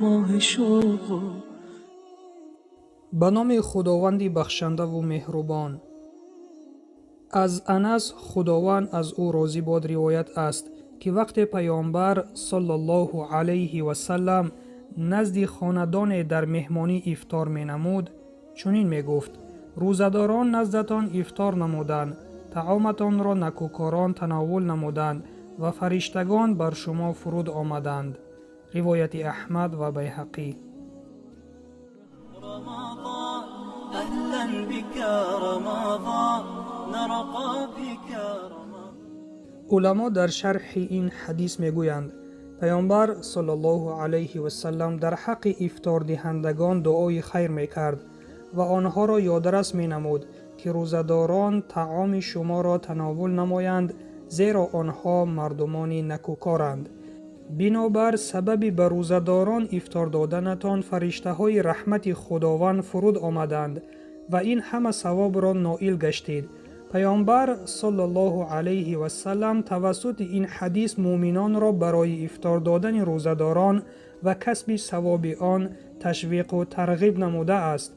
ماه شوق. Ба номи Худованди бахшандаву меҳрубон. Аз Анас, Худованд аз ӯ розӣ бод, ривоят аст, ки вақте Паёмбар саллаллоҳу алайҳи васаллам назди хонадоне дар меҳмонӣ ифтор менамуд, чунин мегуфт: «Рӯзадорон наздатон ифтор намуданд, таоматонро накӯкорон тановул намуданд ва фариштагон бар шумо фуруд омаданд». Ривояти Аҳмад ва Байҳақӣ. رمضان أهلا بك رمضان نرقى بك رمضان. Уламо дар шарҳи ин ҳадис мегӯянд: Паёмбар саллаллоҳу алайҳи васаллам дар ҳаққи ифтордиҳандагон дуои хайр мекард ва онҳоро ёдрас менамуд, ки рӯзадорон таоми шуморо тановул намоянд, зеро онҳо мардумони накӯкоранд. Бинобар сабаби ба рӯзадорон ифтор доданатон фариштаҳои раҳмати Худованд фуруд омаданд ва ин ҳама савобро ноил гаштед. Паёмбар саллаллоҳу алайҳи васаллам тавассути ин ҳадис муъминонро барои ифтор додани рӯзадорон ва касби савоби он ташвиқу тарғиб намудааст.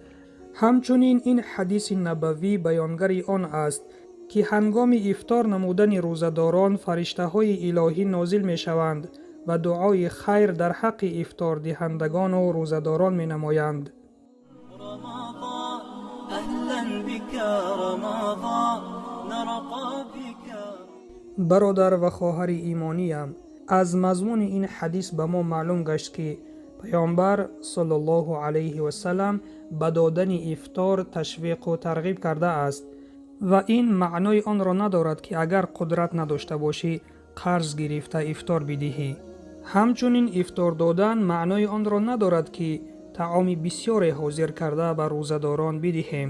Ҳамчунин ин ҳадиси набавӣ баёнгари он аст, ки ҳангоми ифтор намудани рӯзадорон фариштаҳои илоҳӣ нозил мешаванд ва дуои хайр дар ҳаққи ифтордиҳандагону рӯзадорон менамоянд. رمضان أهلا بك رمضان نرقى بك. Бародар ва хоҳари имониям, аз мазмуни ин ҳадис ба мо маълум гашт, ки Паёмбар саллаллоҳу алайҳи васаллам ба додани ифтор ташвиқу тарғиб кардааст ва ин маънои онро надорад, ки агар қудрат надошта бошӣ, қарз гирифта ифтор бидиҳӣ. Ҳамчунин ифтор додан маънои онро надорад, ки таоми бисёре ҳозир карда ба рӯзадорон бидиҳем.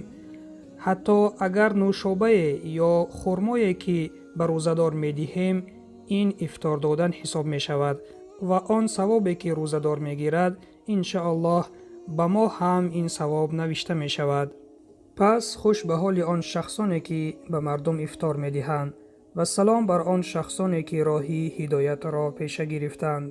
Ҳатто агар нӯшобае ё хурмое, ки ба рӯзадор медиҳем, ин ифтор додан ҳисоб мешавад ва он савобе, ки рӯзадор мегирад, иншааллоҳ, ба мо ҳам ин савоб навишта мешавад. Пас хуш ба ҳоли он шахсоне, ки ба мардум ифтор медиҳанд, ва салом бар он шахсоне, ки роҳи ҳидоятро пеша гирифтанд.